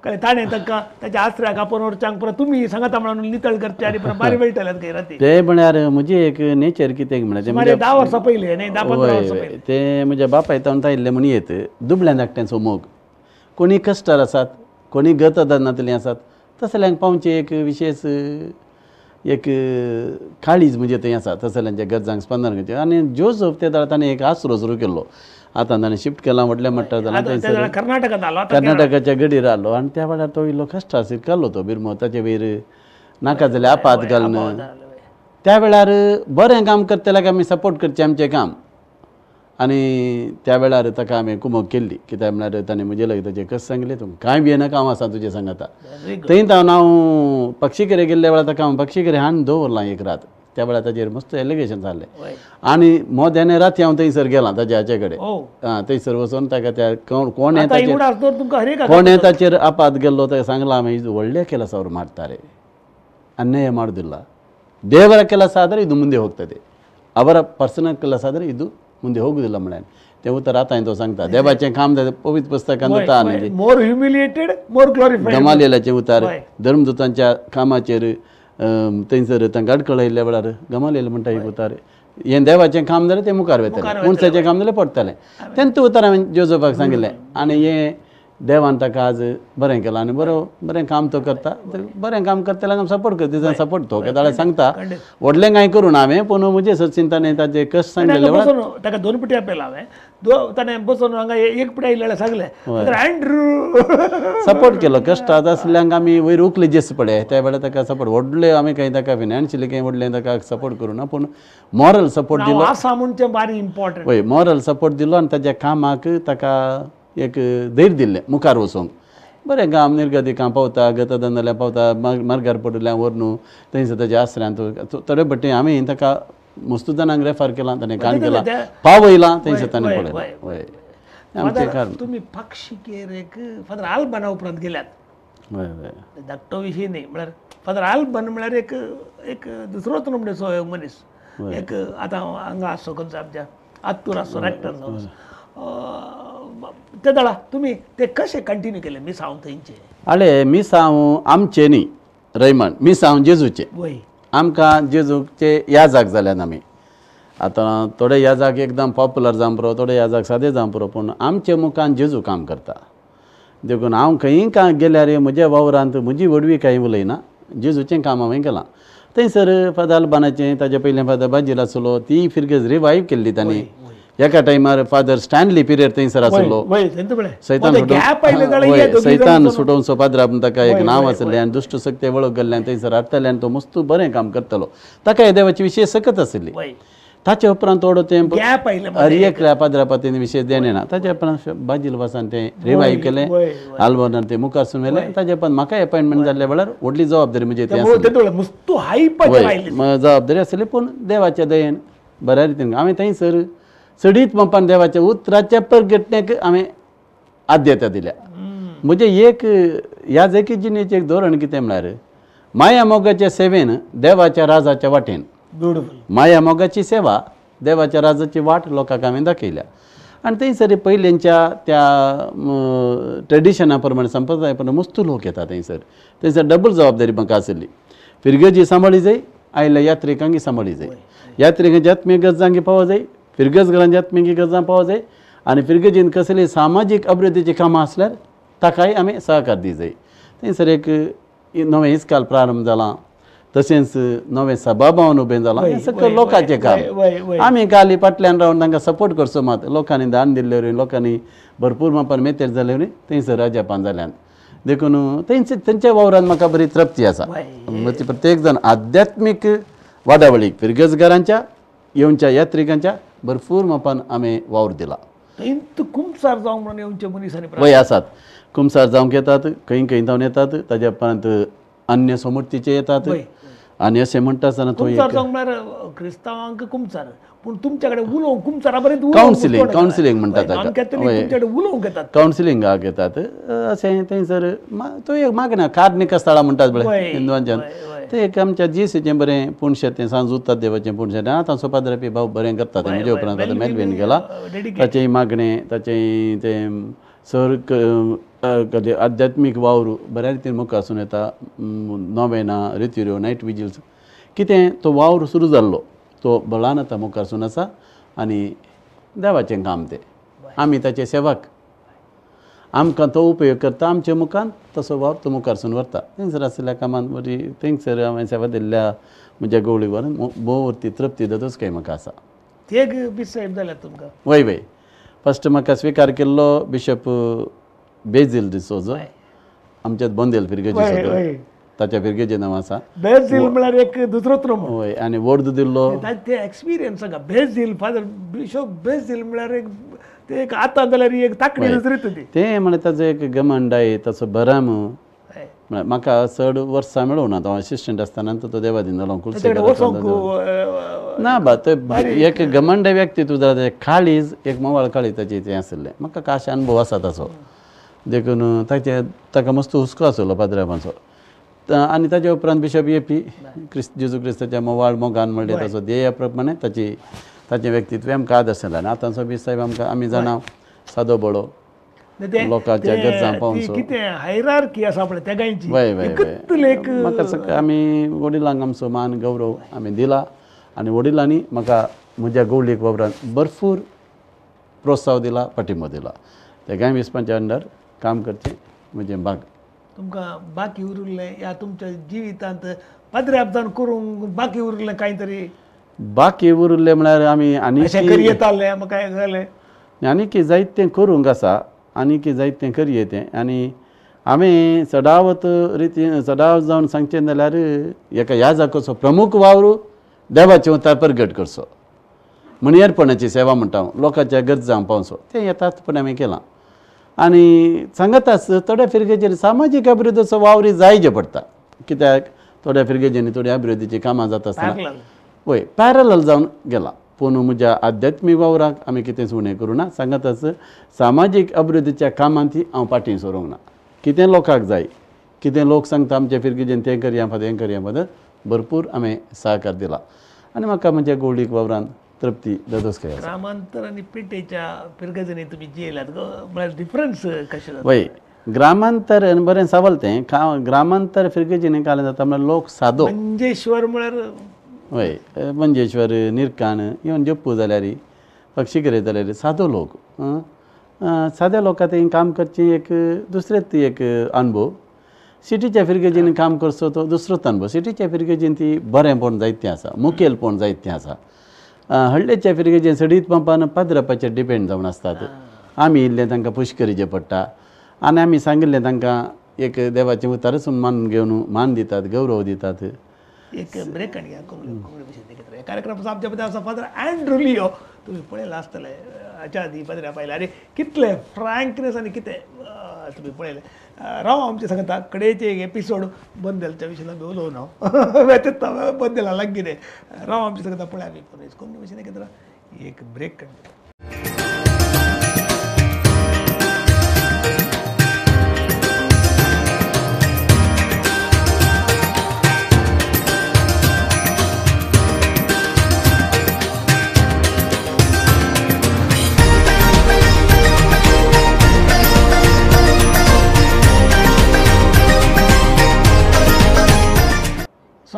काय ताणें तांकां ताच्या आसऱ्याक आपोवन व्हरच्यांक परत तुमी सांगता म्हणून नितळ करचे आनी परत बारी मेळटले काय राती. ते म्हळ्यार म्हजी एक नेचर कितें म्हळ्यार 10 वर्सां पयलीं न्ही, 10-15 वर्सां पयलीं ते म्हज्या बापाय तावन आयिल्ले म्हण येत दुबळ्यान धाकट्यांचो मोग, कोणी कश्टार आसात, कोणी गत नातलीं आसात, तसल्यांक पावचें एक विशेश एक काळीज म्हणजे थंय आसा, तसल्यांच्या गरजांक स्पंदन करचें. आनी जोजफ ते वेळार ताणें एक आसरो सुरू केल्लो, आतां ताणें शिफ्ट केला व्हडल्या मट्टार जाला थंयसर कर्नाटकाच्या गडीर आसलो आनी त्या वेळार तो इल्लो कश्टार शिरकल्लो तो बिरमो, ताचे वयर नाका जाल्यार आपात घालून. त्या वेळार बरें काम करतल्याक आमी सपोर्ट करचें आमचें काम, आनी त्या वेळार ताका हांवें कुमक केल्ली. कित्याक म्हळ्यार ताणें म्हजे लागीं ताचें कशें सांगलें, तूं कांय भियेनाका हांव आसा तुजें सांगाता. थंय तावन हांव पक्षीकरे गेल्ल्या वेळार ताका हांव पक्षीकरे हाडून दवरलां एक रात. त्या वेळार ताचेर मस्त एलिगेशन जाल्लें आनी मोद्याने राती हांव थंयसर गेलां ताज्या हाचे कडेन, आं थंयसर वचून ताका त्या कोणें कोणें ताचेर आपात गेल्लो ताका सांगलां हांवें व्हडल्या ಕೆಲಸ ಮಾಡ್ತಾರೆ, ಅನ್ಯಾಯ ಮಾಡೋದಿಲ್ಲ, ದೇವರ ಕೆಲಸ ಆದರೆ ಇದು ಮುಂದೆ ಹೋಗ್ತದೆ, ಅವರ ಪರ್ಸನಲ್ ಕೆಲಸ ಆದರೆ ಇದು ಮುಂದೆ ಹೋಗುದಿಲ್ಲ म्हळ्यार ते उतर आतां तो सांगता देवाचें काम पवित्र पुस्तकान जाता न्ही, मोर ह्युमिलिएटेड मोर ग्लोरिफायड. गमालियलाचें उतार धर्मदूतांच्या कामाचेर थंयसर तांकां अडकळ आयिल्ल्या वेळार गमालियल म्हणटा एक उतार, हें देवाचें काम जाल्यार तें मुखार वयतलें, मनशाचें काम जाल्यार पडटलें. तेंच उतर हांवें जोजफाक सांगिल्लें आनी हें देवान ताका आज बरें केलां आनी बरो बरें काम तो करता, बरें काम करतल्याक आमी सपोर्ट करता, सपोर्ट तो केदाळा सांगता व्हडलें कांय करूं ना हांवें, पूण म्हजें सचिंतान ताजे कश्ट सांगलेले ताका 2 पिटी आपयला हांवें, ताणें बसून हांगा 1 पिटी आयिल्लें सांगलें अँड्रू सपोर्ट केलो. कश्टांत आसल्यांक आमी वयर उखले जेस पळय त्या वेळार ताका सपोर्ट व्हडले आमी कांय ताका फिनान्शियली कांय व्हडलें ताका सपोर्ट करूं ना, पूण मॉरल सपोर्ट दिलो, आसा म्हणचें बारी इम्पॉर्टंट. वय मॉरल सपोर्ट दिलो आनी ताज्या कामाक ताका एक धैर्य दिल्लें मुखार वचूंक. बरें काम निर्गती काम पावता, गतदंदल्या पावता, मार्गार पडिल्ल्या व्हरून थंयसर ताज्या आसऱ्यांत थोडे भट्टी आमी ताका मस्तू जाणांक रेफर केलां, ताणें काम केलां, पावयलां थंयसर ताणें पळयलां. वय आमचें कारण तुमी पक्षीकेर फादर आल्बना उपरांत गेल्यात. वय वय धाकटो विशय न्ही, म्हळ्यार फादर आल्बन म्हळ्यार एक एक दुसरोच नमूने मनीस, एक आतां हांगा आसो खंयचो आमच्या आत्तूर आसो रेक्टर जावन ते दळा तुमी ते कशें कंटिन्यू केलें मिसांव थंयचें? आळे मिसांव आमचें न्ही रैमन, मिसांव जेजूचें. वय आमकां जेजूचे याजाक जाल्यान आमी आतां थोडे याजाक एकदम पॉपुलर जावं पुरो, थोडे याजाक सादे जावं पुरो, पूण आमचे मुखान जेजू काम करता. देखून हांव खंयी काय गेल्यार म्हज्या वावरांत म्हजी व्हडवी कांय उलयना, जेजूचें काम हांवें केलां. थंयसर फादर अल्बानाचें, ताजे पयलें फादर बाजील आसलो, ती फिरगज रिवायव केल्ली तांणी. एका टायमार फादर स्टॅनली पिरियड थंयसर आसलो, सैतान सैतान सुटोवचो पाद्रा ताका एक नांव आसलें आनी दुश्ट शक्ती वळख गेल्ल्यान थंयसर हाडटले आनी तो मस्त बरें काम करतलो, ताका देवाची विशेश सकत आसली. ताचे उपरांत थोडो तेंप हर एकल्या पाद्रा विशेश देणें ना, ताचे उपरांत बाजील वासान तें रिवायव केलें, आल्बनान तें मुखार सून व्हेलें. ताचे उपरांत म्हाका अपॉयंटमेंट जाल्ल्या वेळार व्हडली जबाबदारी म्हजी ती आसली, जबाबदारी आसली, पूण देवाच्या दयेन बऱ्या रितीन हांवें थंयसर चडीत पंपान देवाच्या उतराच्या परगटण्याक हांवें आद्यता दिल्या. म्हजें एक ह्या जेकी जिणेचें एक धोरण कितें म्हळ्यार माया मोगाच्या सेवेन देवाच्या राजाच्या वाटेन, माया मोगाची सेवा देवाच्या राजाची वाट लोकांक हांवें दाखयल्या. आनी थंयसर पयलींच्या त्या ट्रेडिशना प्रमाणे संप्रदाय प्रमाणे मस्त लोक येता थंयसर. थंयसर डबल जबाबदारी म्हाका आशिल्ली. फिरगजी सांबाळी जाय, आयिल्ल्या यात्रिकांकी सांबाळी जाय, यात्रिकांची आत्मीक गरजांकी पावो जाय, फिरगजघरांची आत्मीक गरजां पावो जाय आनी फिरगजीन कसली सामाजीक अभिवृद्धीची कामां आसल्यार ताकाय आमी सहकार दी जाय. थंयसर एक नवें इस्काल प्रारंभ जालां, तशेंच नवें सभाभवन उबें जालां. हें सगळें लोकांचें काम. आमी काली फाटल्यान रावन तांकां सपोर्ट करचो मात लोकांनी दान दिल्ले वरवीं, लोकांनी भरपूर मापान मेतेर जाल्ले वरवीं थंयसर अजापान जाल्यान. देखून थंयच तेंच्या वावरान म्हाका बरी तृप्ती आसा. प्रत्येक जाण आध्यात्मीक वादावळीक फिरगजगारांच्या येवच्या यात्रिकांच्या भरपूर मापान आमी वावर दिला. कुमसार जावंक म्हणून येवचे मनीस वय आसात, कुमसार जावंक येतात, खंय खंय जावन येतात, ताज्या उपरांत अन्य समूर्तीचे येतात. आनी अशें म्हणटा आसतना तो म्हळ्यार क्रिस्तांवांक कुमसार, पूण तुमच्या कडेन उलोवंक कुमसारा पर्यंत कावन्सिलींग कावन्सिलींग म्हणटा ताका, उलोवंक येतात, कावन्सिलिंगाक येतात. अशें थंयसर तो एक मागण्या कार्निक स्थळां म्हणटात पळय हिंदवांच्यान, तें एक आमच्या जीसीचें बरें पुणशें, तें सांजुतात देवाचें पुणशें. आतां सोपाद्रपी भाव बरें करता तें. म्हजे उपरांत आतां मेलवीन गेला, ताचें मागणें, ताचें तें सर आध्यात्मीक वावर बऱ्या रितीन मुखार आसून येता. नोवेना, रितिऱ्यो, नायट विजिल्स कितें तो वावर सुरू जाल्लो तो बळान आतां मुखार सून आसा आनी देवाचें काम तें. आमी ताचे सेवक, आमकां तो उपयोग करता आमच्या मुखान, तसो वावर तो मुखार सून व्हरता. थंयसर आशिल्ल्या कामान बरी थंयसर हांवें सेवा दिल्ल्या म्हज्या गवळी वरून भोव ती तृप्ती जातूच काय म्हाका आसा. ते बी साहेब जाल्यात तुमकां? वय वय, फस्ट म्हाका स्विकार केल्लो बिशप बेजील डिसोजो, आमच्याच बोंदेल फिरगेजी, ताच्या फिरगेजें नांव आसा बेजील, म्हळ्यार एक दुसरोच नांव. वय, आनी वोर्द दिल्लो ते एक्सपिरियन्स सांगा. बेजील, फादर बिशप बेजील म्हळ्यार एक ते एक आतां जाल्यार एक ताकडी दुसरी ती तें म्हळ्यार ताजो एक घमंडाय, ताचो भरम. म्हळ्यार म्हाका चड वर्सां मेळूंक ना, तो असिस्टंट आसतना तो देवादीन जालो कुलशेखर ना बा. तो एक घमंड व्यक्तित्व जाल्यार काळीज एक मोवाळ काळीज ताचें तें आशिल्लें. म्हाका काश अनुभव आसा ताचो, देखून ताचे ताका मस्त हुस्को आसलो पाद्राबांचो. आनी ताच्या उपरांत बिशप ए पी क्रिस्त जेजू क्रिस्ताच्या मोवाळ मोगान म्हणलें ताचो ध्येया प्रमाणे ताची ताचें व्यक्तित्व आमकां आदर्श जालें. आनी आतांचो बी साहेब आमकां आमी जाणा सादो बळो लोकांच्या गरजां पावचो, कितें हायरार्की आसा पळय तेगांयची. वय वय वय, म्हाका सगळें आमी वडिलांक आमचो मान गौरव आमी दिला आनी वडिलांनी म्हाका म्हज्या गवळीक वावरान भरपूर प्रोत्साव दिला, पाठिंबो दिला. तेगांय विस्पांच्या अंडर काम करचें म्हजें भाग. तुमकां बाकी उरिल्लें ह्या तुमच्या जिवितांत पाद्र्याबदान करूंक बाकी उरिल्लें कांय तरी? बाकी उरिल्लें म्हळ्यार आमी आनी येतालें काय जालें आनी की जायतें करूंक आसा, आनी की जायतें करये तें. आनी आमी चडावत रितीन चडावत जावन सांगचें जाल्यार एका ह्या जाकाचो प्रमुख वावर देवाचें उतार प्रगट करचो, म्हणयरपणाची सेवा म्हणटा हांव, लोकांच्या गरजांक पावचो, तें यथार्थपणे आमी केलां. आनी सांगताच थोड्या फिरगेजेर सामाजीक अभिवृद्धीचो वावरी जायजे पडटा, कित्याक थोड्या फिरगेजेंनी थोड्या अभिवृद्धीचीं कामां जाता आसतना वय पॅरलल जावन गेला. पूण म्हज्या आध्यात्मीक वावराक आमी कितेंच उणें करूं ना. सांगताच सामाजीक अभिवृद्धीच्या कामांत हांव फाटीं सरूंक ना. कितें लोकांक जाय, कितें लोक सांगता आमच्या फिरगेजेन तें करया फादर, हें करया फादर, भरपूर हांवें सहकार दिला आनी म्हाका म्हज्या गवळीक वावरान तृप्ती जातच. ग्रामांतर आनी पेटेच्या फिरगजांनी तुमी जियेल्यात म्हळ्यार डिफरन्स कशें जाता? वय, ग्रामांतर आनी बरें सवाल तें. ग्रामांतर फिरगेजींनी कालें जाता म्हळ्यार लोक सादो, मंजेश्वर म्हळ्यार वय मंजेश्वर, निरकाण, इवन जप्पू जाल्यार पक्षीकरे जाल्यार सादो लोक, साद्या लोकां थंय काम करचें एक दुसरेच एक अनुभव. सिटीच्या फिरगेजींनी काम करचो तो दुसरोच अनुभव. सिटीच्या फिरगेजीन ती बरेंपण जायतें आसा, मुखेलपण जायतें आसा. हळ्ळेच्या फिरगेजीन सडीत पंपान पाद्रपाचेर डिपेंड जावन आसतात. आमी इल्लें तांकां पुश करीचें पडटा आनी आमी सांगिल्लें तांकां एक देवाचें उतारच मान घेवन मान दितात, गौरव दितात. एक ब्रेक आनी कोंकणी भाशेन घेतले कार्यक्रम आमच्या मदीं आसा फादर अँड्रू लियो. तुमी पळयलां आसतलें हाच्या आदी पाद्र्या पायले आनी कितलें फ्रँकनेस आनी कितें तुमी पळयलें. राव आमचे सांगता कडेचे एक एपिसोड बंदेलच्या विशयान आमी उलोवं ना, बंदेला लागीं रे. राव आमचे सांगता पळय आमी कोंकणी भाशेन घेतला एक ब्रेक.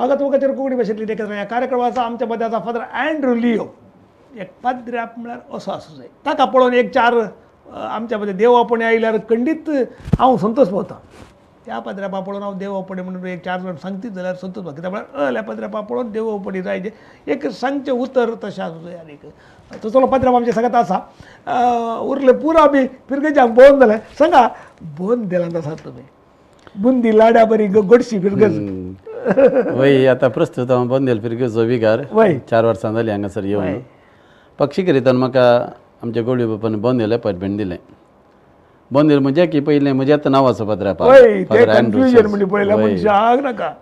स्वागत वगैरे कोंकणी भाशेंतली देखत ह्या कार्यक्रमाचा आमच्या मध्ये आसा फादर अँड्रू लिओ. एक पाद्र्याप म्हळ्यार असो आसूं जाय. ताका पळोवन एक चार आमच्या मध्ये देवापणे आयल्यार खंडीत हांव संतोष पावता. त्या पाद्र्यापा पळोवन हांव देवापणे म्हणून एक चार जाण सांगतीत जाल्यार संतोष पावता. कित्याक म्हळ्यार ह्या पाद्र्यापा पळोवन देवापणी जाय एक सांगचें उतर तशें आसूं जाय. आनी तसलो पाद्र्याप आमच्या सांगत आसा. उरले पुरा बी फिरगेजांक बंद जालें सांगा बंद दिलांत आसात तुमी बुंदी लाड्या बरी गोडशी फिरगज. वय आतां प्रस्तुत हांव बोंदेल फिरगेजो विगार 4 वर्सां जालीं हांगासर येवन. पक्षी करितान म्हाका आमच्या गोळी बापान बोंदेल एपॉयंटमेंट दिलें. बोंदेल म्हणजे की पयलें म्हज्या आतां नांवाचो पाद्र्याप फादर अँड्रू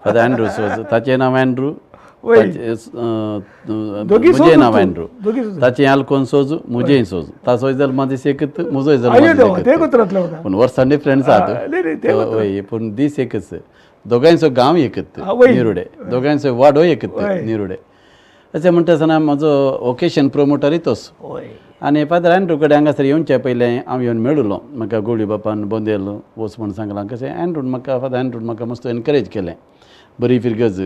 फादर अँड्रू सोज. ताचें नांव अँड्रू, म्हजें नांव अँड्रू. ताचें आल्कोन सोज, म्हजेंय सोज. ताचोय जल्मा दीस एकच, म्हजोय जल्मा दीस एकच, पूण वर्सां डिफरंस आसात. वय, पूण दीस एकच. दोगांयचो गांव एकच निरुडे, दोगांयचो वाडो एकच निरुडे. अशें म्हणटा आसतना म्हजो वोकेशन प्रोमोटरूय तोच. आनी फादर अँड्रू कडेन हांगासर येवचे पयलें हांव येवन मेळुलो. म्हाका गोळी बापान बोंदेल वच म्हूण सांगलां. कशें अँड्रून म्हाका फादर अँड्रून म्हाका मस्त एनकरेज केलें. बरी फिरगज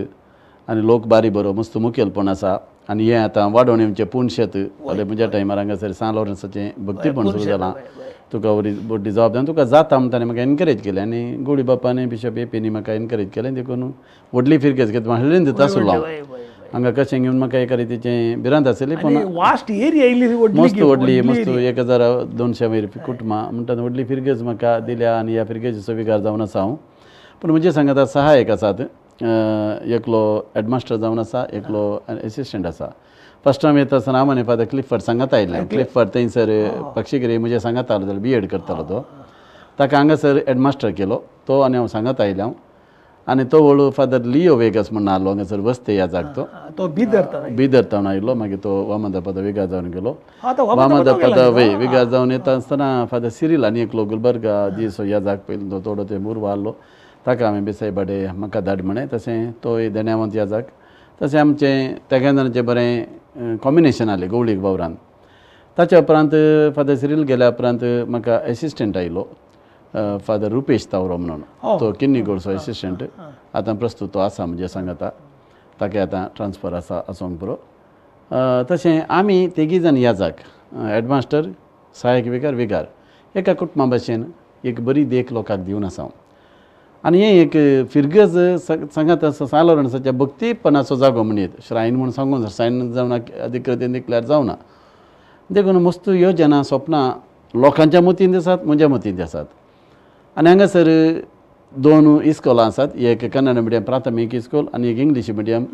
आनी लोक बारी बरो मस्त मुखेलपण आसा. आनी हें आतां वाडोवन येवचें पूण शेत जाल्यार म्हज्या टायमार हांगासर सान लॉरन्साचें भक्तीपण सुरू जालां. तुका व्हडली जबाबदारी तुका जाता म्हणटा म्हाका एनकरेज केलें. आनी गोळी बापान बिशप एपीनी म्हाका एनकरेज केलें. देखून व्हडली फिरगज कितें म्हणलें दिता आसलो हांव हांगा कशें घेवन म्हाका एका रितीचें भिरांत आसली. पूण वास्ट एरिया इल्ली मस्त व्हडली मस्त 1200 वयर कुटुंबां म्हणटा व्हडली फिरगज म्हाका दिल्या. आनी ह्या फिरगजेचो विगार जावन आसा हांव. पूण म्हजे सांगाता सहायक आसात. एकलो हेडमास्टर जावन आसा, एकलो एसिस्टंट आसा. फर्स्ट टायम येता आसतना हांव आनी फादर क्लिफर्ड सांगाता आयिल्लें. क्लिफर्ड थंयसर पक्षीगिरी म्हजे सांगाता आसलो, बी एड करतालो तो. ताका हांगासर हेडमास्टर केलो तो आनी हांव सांगाता आयलें हांव. आनी तो व्हडलो फादर लिओ वेगस म्हणून आसलो हांगासर वस्ते ह्या जाग. तो बिदर तावन आयिल्लो. मागीर तो वामदापादा विगार जावन गेलो. वामदापादा वय विगार जावन येता आसतना फादर सिरील आनी एकलो गुलबर्गा दीस ह्या जाग पयलो तो थोडो ते मुर्वा आसलो. ताका हांवें बेसाय बाडे म्हाका धाड म्हणें. तशें तोय देण्यावंत ह्या जाग. तशें आमचें तेगां जाणांचें बरें कॉम्बिनेशन आसलें गवळीक वावरान. ताच्या उपरांत फादर सिरील गेल्या उपरांत म्हाका एसिस्टंट आयलो फादर रुपेश तावरो म्हणून. तो किन्नीगोडचो एसिस्टंट आतां प्रस्तुत तो आसा म्हजे सांगाता. ताका आतां ट्रान्सफर आसा आसूंक पुरो. तशें आमी तेगी जाण ह्या जाग हेडमास्टर, सहायक विगार, विगार एका कुटुंबा भशेन एक बरी देख लोकांक दिवन आसा हांव. आनी हें एक फिरगज सांगात सान लॉरन्साच्या भक्तीपणाचो जागो म्हणयेत. श्रायन म्हूण सांगूंक श्रायन जावना, अधिकृत डिक्लेर जावना. देखून मस्त योजना सपनां लोकांच्या मतींत आसात, म्हज्या मतींत आसात. आनी हांगासर 2 इस्कोलां आसात. एक कन्नड मिडियम प्राथमीक इस्कोल आनी एक इंग्लीश मिडियम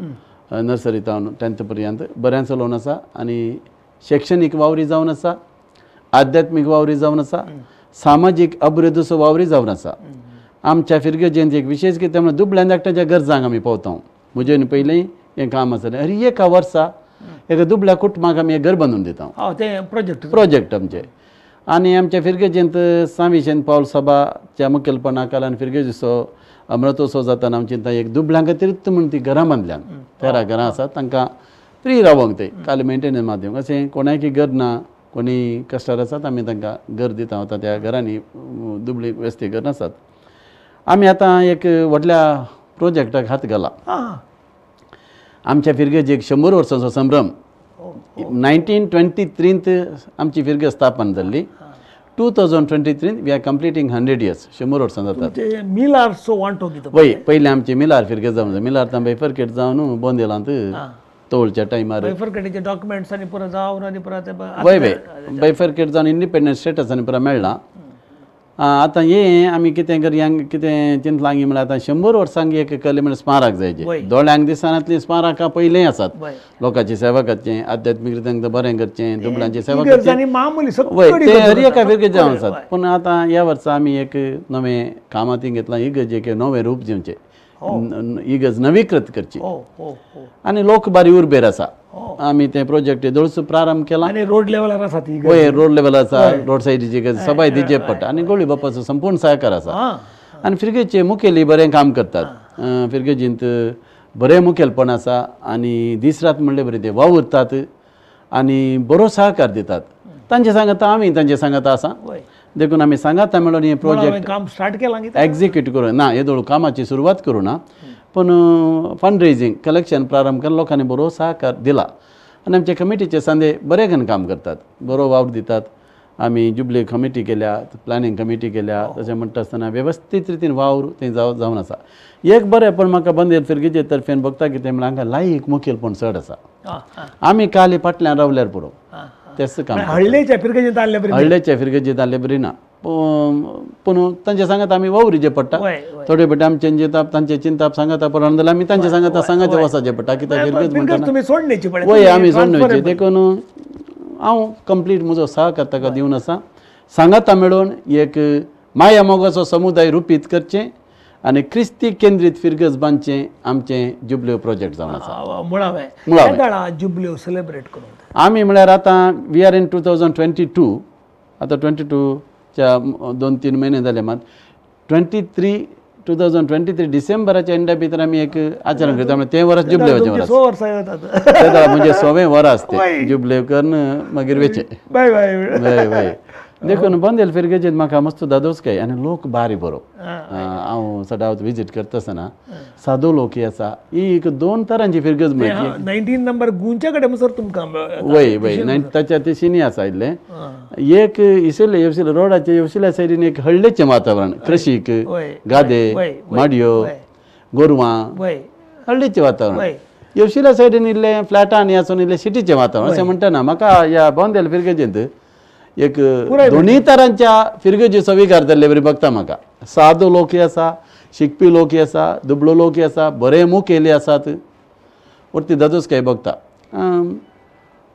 नर्सरी तावन 10th पर्यंत बऱ्यां चलोवन आसा. आनी शैक्षणीक वावरी जावन आसा, आध्यात्मीक वावरी जावन आसा, सामाजीक अभिवृद्धीचो वावरी जावन आसा. आमच्या फिरगजेंत एक विशेश कितें म्हणल्यार दुबळ्या धाकट्यांच्या गरजांक आमी पावता. म्हजें पयलीं हें काम आसलें. अरे एका वर्सा एका दुबळ्या कुटुंबाक आमी एक घर बांदून दिता. तें प्रोजेक्ट आमचें. आनी आमच्या फिरगेजेंत सांविशेन पावल सभाच्या मुखेलपणा खाला फिरगेजीचो अमृतोत्सव जाताना आमची थंय एक दुबळ्यां खातीर म्हूण ती घरां बांदल्यान. 13 घरां आसात, तांकां फ्री रावंक ते काल मेंटेनन्स माध्यम. अशें कोणाकय घर ना, कोणी कश्टार आसात, आमी तांकां घर दिता. आतां त्या घरांनी दुबळी वेस्ती घर आसात. आमी आतां एक व्हडल्या प्रोजेक्टाक हात घाला. आमच्या फिरगेजेक 100 वर्सांचो संभ्रम. 1923 आमची फिरगज स्थापन जाल्ली. 2023 we are completing 100 years. 100 वर्सां जातात. मिलारचो वांटो कितें? वय पयलें आमची मिलार फिरगज जावन मिलार तां बैफरकेट जावन बोंदेलांत तोळच्या टायमार बैफरकेटीचे डॉक्युमेंट्स आनी पुरो जावन आनी परत वय वय बैफरकेट जावन इंडिपेंडंट स्टेटस आनी पुरो मेळ्ळा. आतां हें आमी कितें करया कितें चिंतलां म्हळ्यार आतां 100 वर्सांक एक कले म्हळ्यार स्मारक जायचें. दोळ्यांक दिसनातलीं स्मारकां पयलीं आसात. लोकांची सेवा करचें, आध्यात्मीक रितीन बरें करचें, दुबळ्यांची सेवा करचें, वय तें हर एका फिरगेज जावन आसात. पूण आतां ह्या वर्सा आमी एक नवें कामांत घेतलां. इगर्जेक नवें रूप दिवचें, इगर्ज नवीकृत करची. आनी लोक बारी उर्बेर आसा. आमी ते प्रोजेक्ट दळसो प्रारंभ केला. आनी रोड लेवलार आसा ती. वय रोड लेवल आसा, रोड सायडीची सबाय दिजे पडटा. आनी गोळी बापाचो संपूर्ण सहकार आसा. आनी फिरगेचे मुखेली बरें काम करतात. फिरगेजींत बरें मुखेलपण आसा आनी दीस रात म्हणले बरें ते वावुरतात आनी बरो सहकार दितात. तांचे सांगाता आमी तांचे सांगाता आसा. देखून आमी सांगाता मेळून हें प्रोजेक्ट काम स्टार्ट केलां एक्झिक्यूट करूं ना. येदोळ कामाची सुरवात करूं ना. पूण फंड रेजिंग कलेक्शन प्रारंभ करून लोकांनी बरो सहकार दिला आनी आमचे कमिटीचे सांदे बरे करून काम करतात, बरो वावर दितात. आमी जुबली कमिटी केल्या, प्लॅनिंग कमिटी केल्या, तशें म्हणटा आसतना वेवस्थीत रितीन वावर थंय जावन आसा. एक बरें पण म्हाका बंदेल फिरगेचे तर्फेन बघता कितें म्हळ्यार हांगा लायक मुखेलपण चड आसा. आमी काली फाटल्यान रावल्यार पुरो तेच काम हळ्ळेच्या फिरगेजींत आसले बरी ना, पूण तांचे सांगात आमी वावरीचे पडटा. थोडे पडटा आमचें चिंताप तांचे चिंताप सांगाता पडना जाल्यार आमी तांचे सांगाता सांगाचे वसाचे पडटा कित्याक फिरगेज म्हणटा वय आमी सोडण्याची. देखून हांव कंप्लीट म्हजो सहकार ताका दिवन आसा. सांगाता मेळून एक माया मोगाचो समुदाय रुपीत करचें आनी क्रिस्ती केंद्रीत फिरगज बांदचें आमचें जुबल्यो प्रोजेक्ट जावन आसा. मुळावें जुबल्यो सेलेब्रेट करूं आमी म्हळ्यार आतां we are in 2022, आतां 22च्या 2-3 म्हयने जाले मात 2023 डिसेंबराच्या एंडा भितर आमी एक आचरण करता. म्हणजे तें वर्स जुबलेवाचें वर्स म्हणजे 100वें वर्स तें जुबले करून मागीर वेचें. बाय बाय बाय. देखून बंदेल फिरगेजेंत म्हाका मस्त दादोस काय आनी लोक बारी बरो. हांव सदांच विजीट करता आसतना सादो लोक आसा. ही एक 2 तरांची फिरगज मेळटी. 19 नंबर गुंच्या कडेन सर तुमकां वय वय ताच्या तिशींनी आसा इल्लें. एक इसले येवशिले रोडाचे येवशिल्या सायडीन एक हळ्ळेचें वातावरण, कृशीक गादे माडयो गोरवां हळ्ळेचें वातावरण. येवशिल्या सायडीन इल्लें फ्लॅटांनी आसून इल्लें सिटीचें वातावरण. अशें म्हणटा ना म्हाका ह्या बोंदेल फिरगेजेंत एक दोनूय तरांच्या फिरगेजीचो विकार जाल्ले बरी बघता म्हाका. सादो लोकय आसा, शिकपी लोकय आसा, दुबळो लोकय आसा, बरे मुखेली आसात, वरती दादोस काय बघता.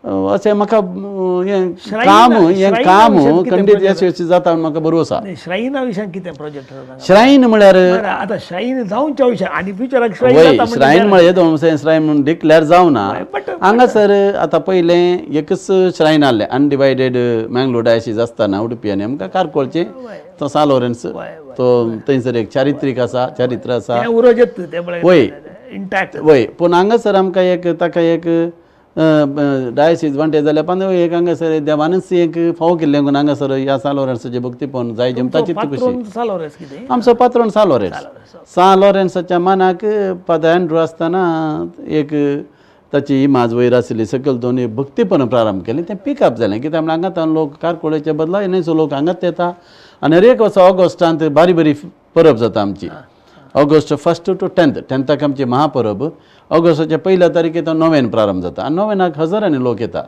अशें म्हाका हें काम हें काम खंडीत यशस्वी जाता म्हूण म्हाका बरो आसा. श्रायना विशयान कितें प्रोजेक्ट? श्रायन म्हळ्यार आतां श्रायन जावच्या विशय आनी फ्युचराक वय श्रायन म्हळ्यार श्रायन म्हणून डिक्लेअर जावना. हांगासर आतां पयलें एकच श्रायन आहलें अनडिवायडेड मँगलोर डायसीस आसतना उडुपी आनी आमकां कारकोळचें तो सान लॉरेन्स तो थंयसर एक चारित्रीक आसा, चारित्र आसा वय वय. पूण हांगासर आमकां एक ताका एक डायसीस वांटे जाल्यार पण एक हांगासर देवानच एक फावो केल्लें म्हूण हांगासर ह्या सान लॉरेन्साचें भक्तीपण जाय जम ताची खुशी. आमचो पात्रोन सान लॉरेन्स, सान लॉरेन्साच्या मानाक फादर एन्ड्रू आसतना एक ताची इमाज वयर आसली सकयल दोन भक्तीपण प्रारंभ केलें तें पिकअप जालें. कित्याक म्हळ्यार हांगा तान लोक कारकोळेच्या बदला येण्याचो लोक हांगाच येता आनी हर एक वर्सा ऑगस्टांत बारी बरी परब जाता आमची. ऑगस्ट 1 to 10, 10 आमची महापरब. ऑगस्टाच्या 1 तारखेर तो नोवेन प्रारंभ जाता आनी नोवेनाक हजारांनी लोक येता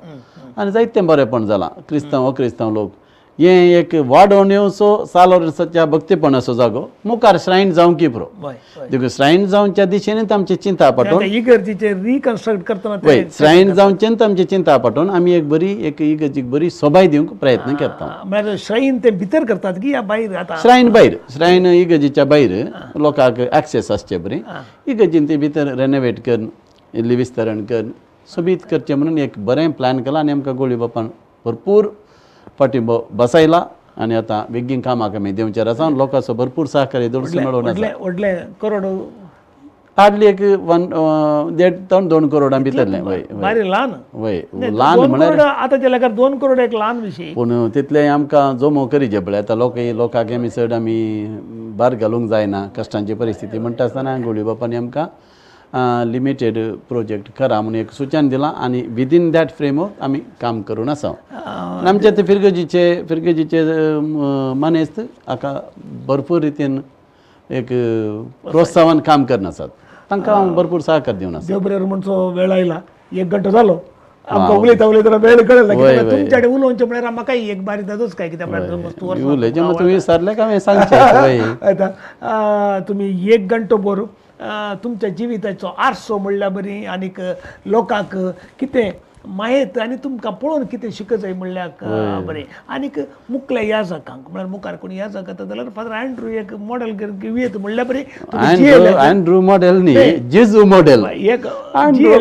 आनी जायतें बरेंपण जालां क्रिस्तांव अक्रिस्तांव लोक. हें एक वाडोवन येवचो सान लॉरेन्साच्या भक्तीपणाचो जागो मुखार श्रायन जावंकी पुरो. देखून श्रायन जावच्या दिशेनच आमचें चिंता पाठोवन इगर्जीचें रिकन्स्ट्रक्ट करतना वय श्रायन जावचें आमचें चिंता पाठोवन आमी एक बरी एक इगर्जीक बरी सोबाय दिवंक प्रयत्न करता. म्हळ्यार श्रायन ते भितर करतात की भायर? आतां श्रायन भायर, श्रायन इगर्जीच्या भायर लोकांक एक्सेस आसचे बरी इगर्जीन ती भितर रेनोवेट करून इल्ली विस्तरण करून सोबीत करचें म्हणून एक बरें प्लॅन केलां आनी आमकां गोळी बापान भरपूर पाठिंबो बसयला आनी आतां बेगीन कामाक आमी दिवचेर आसा. लोकांचो भरपूर सहकार्य दडसून मेळोवन आसा. व्हडले करोड हार्डली एक 1.5 ते 2 करोडां भितरलें. वय ल्हान वय ल्हान म्हळ्यार आतांच्या लेखार 2 करोड एक ल्हान विशय. पूण तितलें आमकां जमो करीचे पळय. आतां लोक लोकांक आमी चड आमी भार घालूंक जायना कश्टांची परिस्थिती म्हणटा आसतना गोळी बापांनी आमकां लिमिटेड प्रोजेक्ट करा म्हणून एक सुचन दिलां आनी विदीन that framework आमी काम करून आसा. आनी आमच्या ते फिरगेजीचे मानेस्त हाका भरपूर रितीन एक प्रोत्साहन काम करना आसात, तांकां हांव भरपूर सहकार दिवन आसा. देव बरें म्हणचो वेळ आयला, 1 घंटो जालो आमकां उलयता उलयतना वेळ कळना. तुमच्या कडेन उलोवचें म्हळ्यार म्हाका एक बारी दादोच काय कित्याक उलयचें मात तुमी विचारलें काय हांवें सांगचें. आतां तुमी 1 घंटो भर तुमच्या जिविताचो आरसो म्हणल्यार बरी आनीक लोकांक कितें मायत आनी तुमकां पळोवन कितें शिकत जाय म्हणल्यार बरें. आनीक मुखल्या याजकांक म्हळ्यार मुखार कोणी याजक येता जाल्यार फादर एन्ड्रू एक मॉडेल घेवयेत म्हणल्यार बरें. एन्ड्रू मॉडेल न्ही, जेजू मॉडेल. एक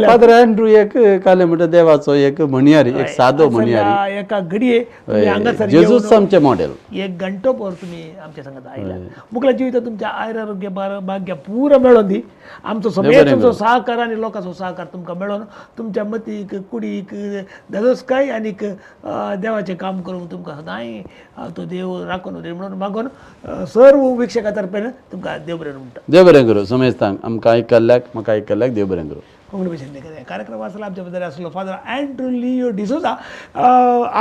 फादर एन्ड्रू एक काले म्हणटा देवाचो एक म्हणयारी, एक सादो म्हणयारी. एका घडये हांगासर जेजूच आमचें मॉडेल. 1 घंटो भर तुमी आमच्या सांगात आयला. मुखल्या जिवितांत तुमच्या आयर आरोग्य भाग्य पुरो मेळोन दी. आमचो सगळ्यांचो सहकार आनी लोकांचो सहकार तुमकां मेळोन तुमच्या मतीक कुडी एक धादोसकाय आनीक देवाचें काम करूंक तुमकां सदांय तो देव राखून उदय म्हणून मागून सर्व विक्षका तर्फेन तुमकां देव बरें म्हणटा. देव बरें करूं समेस्तांक, आमकां आयकल्ल्याक म्हाका आयकल्ल्याक देव बरें करूं. कोंकणी भाशेन कार्यक्रम आसलो आमच्या बद्दल आसलो फादर अँड्रू लियो डिसोजा,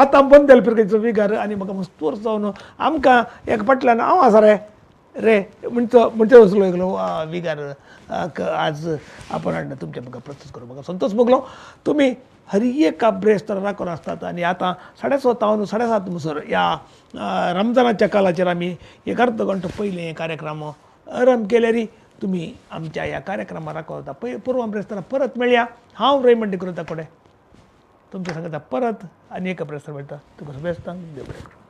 आतां बंद फिरकेचो विगार आनी म्हाका मस्तूर जावन आमकां एक फाटल्यान हांव आसा रे रे म्हणचो म्हणचे वसलो एकलो विगार आज आपण हाडून तुमच्या म्हाका प्रस्तुत करूं म्हाका संतोष भोगलो. तुमी हर एक ब्रेस्तार राखून आसतात आनी आतां 7:30 7:30 म्हणसर ह्या रमजानाच्या कालाचेर आमी एक अर्द घंटो पयलीं कार्यक्रम आरंभ केल्यारी तुमी आमच्या ह्या कार्यक्रमाक राखता. पय पुर्व ब्रेस्तारा परत मेळया. हांव रेमंड डिक्रुजा कडेन तुमच्या सांगता परत आनी एक ब्रेस्तार मेळटा. तुमकां शुभेस्तांक देव बरें करूं.